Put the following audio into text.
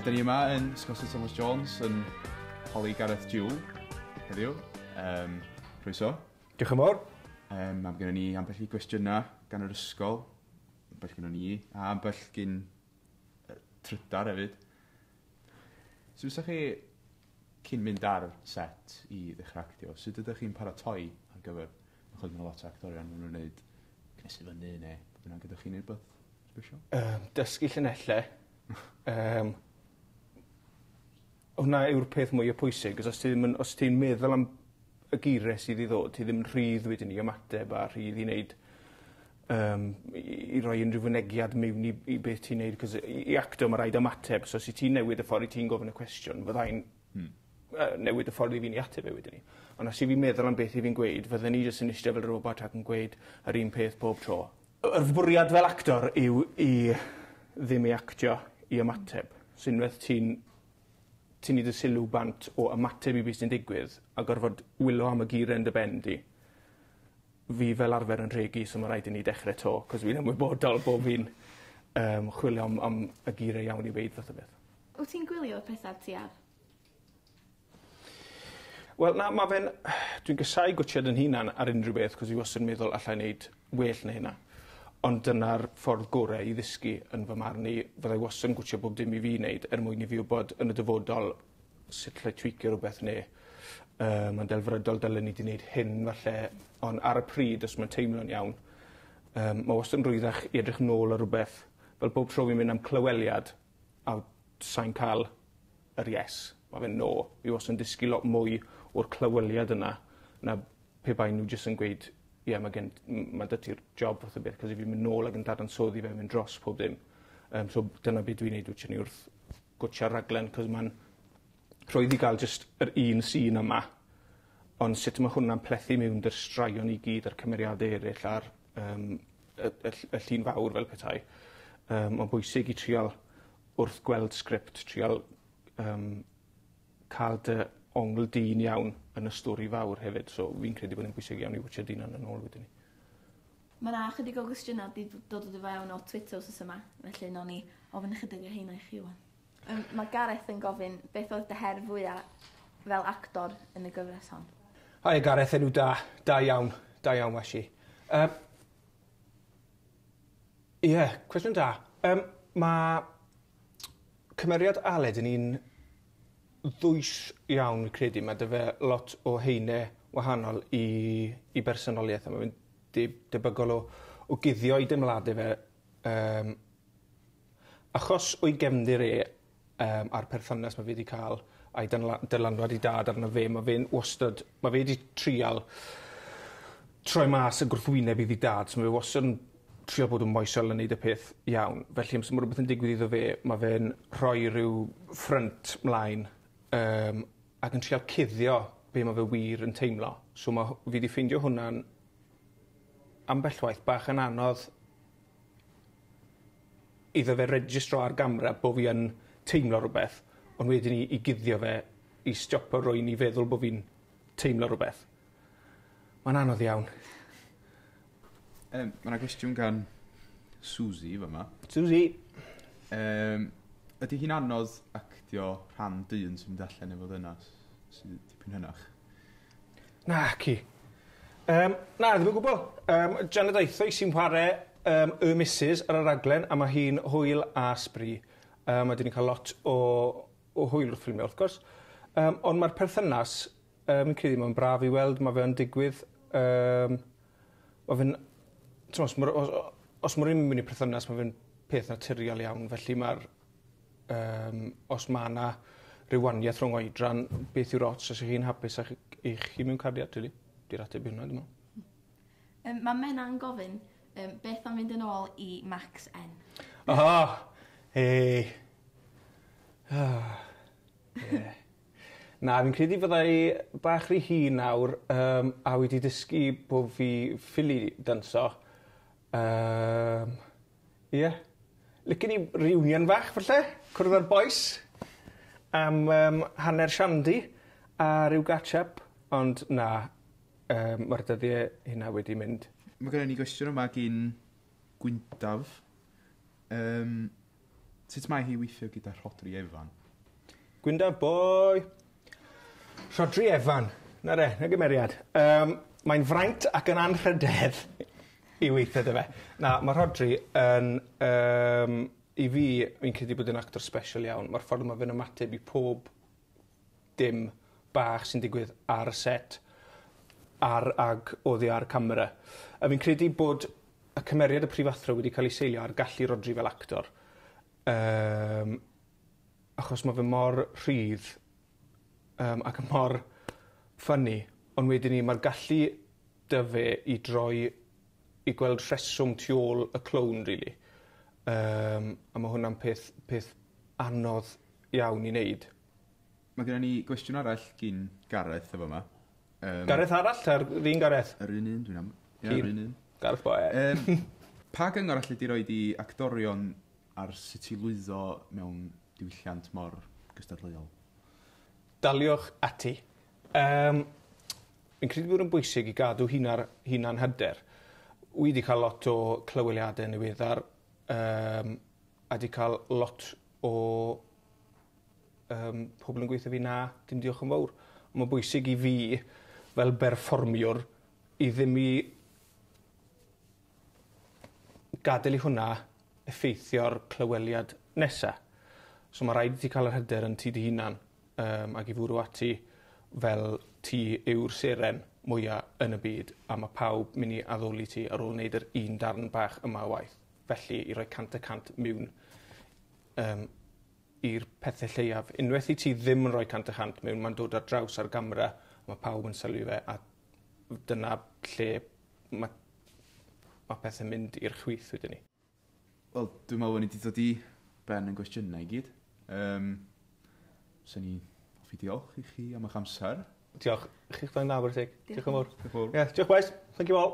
Da ni yma yn Ysgol Syr Thomas Jones yn holi Gareth Jewell heddiw. Croeso. Diolch yn fawr. Mae gennym ni ambell i gwestiynau gan yr ysgol, ambell gynnon ni, a ambell gyn trydar hefyd. So fysa chi, cyn mynd ar set i ddechrau actio, sut ydych chi'n paratoi ar gyfer, achos mae 'na lot o actorion, maen nhw'n gwneud cnesu fyny neu beth bynnag, ydych chi'n neud rhywbeth special? Dysgu llinellau. Hwnna yw'r peth mwyaf pwysig, 'cos os ti ddim yn, os ti'n meddwl am y geiriau sydd i ddod, ti ddim yn rhydd wedyn i ymateb a rhydd i wneud i roi unrhyw fynegiad mewn i beth ti'n neud, 'cos i acto ma' raid ymateb, so os 'yt ti'n newid y ffordd 'yt ti'n gofyn y cwestiwn, fyddai'n newid y ffordd i fi'n i ateb e wedyn 'ny. Ond os 'yf fi'n meddwl am beth 'yf fi'n gweud, fydden i jyst yn ishte fel robot ac yn gweud yr un peth bob tro. Yr fwriad fel actor yw i ddim i actio, i ymateb. So unwaith ti'n tynnu dy sylw bant o ymateb i beth sy'n digwydd a gorfod wylo am y geiriau yn dy ben di, fi fel arfer yn rhegi, so ma' raid i ni dechrau 'to, 'cos fi'n ymwybodol bo' fi'n chwilio am y geiriau iawn i weud fath o beth. Wyt ti'n gwylio pethau ti ar? Wel na, ma' fe'n... Dwi'n casáu gwtsiad 'yn hunan ar unrhyw beth 'cos fi wastad yn meddwl allai neud well na hynna. Ond dyna'r ffordd gore i ddysgu yn fy marn i. Fyddai wastad yn gwtsio bob dim i fi wneud er mwyn i fi wbod yn y dyfodol sut allai tweakio rhywbeth neu mae'n delfrydol dylen ni 'di wneud hyn falle, ond ar y pryd os mae'n teimlo'n iawn, ma' wastad yn rhwyddach i edrych nôl ar rhywbeth, fel bob tro fi'n mynd am clyweliad a sai'n ca'l yr yes, ma' fe'n no. Fi wastad yn dysgu lot mwy o'r clyweliad yna na pe bai nhw jyst yn gweud ie, ma' gen ma' 'da ti'r job fath o beth, 'cos i fi'n mynd nôl ac yn dadansoddi fe, mynd dros pob dim. So dyna beth dwi'n neud wyt ni wrth gwtsio'r raglen, 'cos ma'n rhwydd i gael jyst yr un scene yma, ond sut ma' hwnna'n plethu mewn 'da'r straeon i gyd a'r cymeriadau eraill a'r y llun fawr fel petai. Mae'n bwysig i trial wrth gweld sgript, trial cael dy ongl di'n iawn yn y stori fawr hefyd, so fi'n credu bod e'n bwysig iawn i watchio dy hunan yn ôl wedyn 'ny. Mae 'na ychydig o gwestiynau 'di dod o fewn o Twitter wsos yma, felly nawn ni ofyn ychydig o heina i chi wan. Mae Gareth yn gofyn beth oedd dy her fwyaf fel actor yn y gyfres hon? Hi Gareth, enw da. Da iawn. Da iawn, Washi. Ie, cwestiwn da. Mae cymeriad Aled yn un ddwys iawn, fi'n credu. Mae 'da fe lot o haenau wahanol i bersonoliaeth, a mae fe'n debygol o guddio ei deimladau fe. Achos o'i gefndir e a'r perthynas mae fe wedi cael a'i dylanwad ei dad arno fe, mae fe'n wastad, mae fe wedi trial troi mas y gwrthwyneb iddi dad, so mae fe wastad yn trio bod yn moesol yn neud y peth iawn. Felly os mae rhywbeth yn digwydd iddo fe, mae fe'n rhoi rhyw ffrynt mlaen ac yn trial cuddio be mae fe wir yn teimlo. So fi wedi ffeindio hwnna'n ambell waith bach yn anodd iddo fe registro ar gamera bo fi yn teimlo rhywbeth, ond wedyn i guddio fe, i stopio rywun i feddwl bo fi'n teimlo rhywbeth. Mae'n anodd iawn. Mae yna gwestiwn gan Susie fyma. Susie! Ydy hi'n anodd actio rhan dyn sy'n mynd allan efo ddynas sydd dipyn hynach? Na, ci. Na, ddim yn gwbl. Janet Aethwy sy'n chwarae y Missus ar y raglen, a mae hi'n hwyl a sbri. A dyn ni'n cael lot o hwyl wrth ffilmio, wrth gwrs. Ond mae'r perthynas, fi'n credu mae'n braf i weld, mae fe'n digwydd. Mae fe'n... Os mae os ma rhywun yn mynd i perthynas, mae fe'n peth naturiol iawn, felly mae'r... Os mae yna rhyw waniaeth rhwng oedran, beth yw'r ots os ych chi'n hapus a'ch chi mewn cariad, really? Di'r ateb i hwnna, dwi'n meddwl. Mae Menna'n gofyn, beth am fynd yn ôl i Max N? Oh, hei. Oh, yeah. Na, fi'n credu fyddai bach rhy hŷn nawr, a wedi dysgu bod fi ffili danso. Ie. Licen i reunion fach, falle? Cwrdd â'r bois am hanner shandy a rhyw catch-up, ond na, mae'r dyddiau hynna wedi mynd. Mae gennym ni gwestiwn yma gyn Gwyndaf. Sut mae hi weithio gyda Rhodri Evan? Gwyndaf boi! Rhodri Evan. Na re, na gymeriad. Mae'n fraint ac yn anrhydedd i weithio 'da fe. Na, mae Rhodri yn... I fi, fi'n credu bod yn actor special iawn. Mae'r ffordd mae fe'n ymateb i pob dim bach sy'n digwydd ar y set ar ag oddi ar camera. A fi'n credu bod y cymeriad y prifathro wedi cael ei seilio ar gallu Rhodri fel actor. Achos mae fe mor rhydd ac mor funny, ond wedyn ni mae'r gallu 'da fe i droi i gweld rheswm tu ôl y clown, really. A mae hwnna'n peth anodd iawn i wneud. Mae gennym ni gwestiwn arall gyn Gareth efo yma. Gareth arall, ta'r un Gareth? Yr un un, dwi'n am. Ie, yr un un. Gareth boi. Pa gyngor allu di roed i actorion ar sut i lwyddo mewn diwylliant mor gystadleuol? Daliwch ati. Fi'n credu bod yn bwysig i gadw hunan hyder. Wi wedi cael lot o clyweliadau yn ddiweddar a wedi cael lot o pobl yn gweithio fi na, dim diolch yn fawr. Mae'n bwysig i fi fel berfformiwr i ddim i gadael i hwnna effeithio'r clyweliad nesa. So mae rhaid i ti cael yr hyder yn ti dy hunan ac i fwrw ati fel ti yw'r seren mwyaf yn y byd a mae pawb mynd i addoli ti ar ôl wneud yr un darn bach yma o waith. Felly i roi 100% mewn i'r pethau lleiaf. Unwaith i ti ddim yn rhoi 100% mewn, mae'n dod ar draws ar gamera, mae pawb yn sylwi fe, a dyna lle mae pethau'n mynd i'r chwith wedyn ni. Wel, dwi'n meddwl bod ni wedi dod i ben yn gwestiynau i gyd. Swn i hoffi diolch i chi am eich amser. Diolch. Chi'ch dau'n dda, teg. Diolch yn fawr. Diolch yn fawr. Yeah, diolch boys. Thank you all.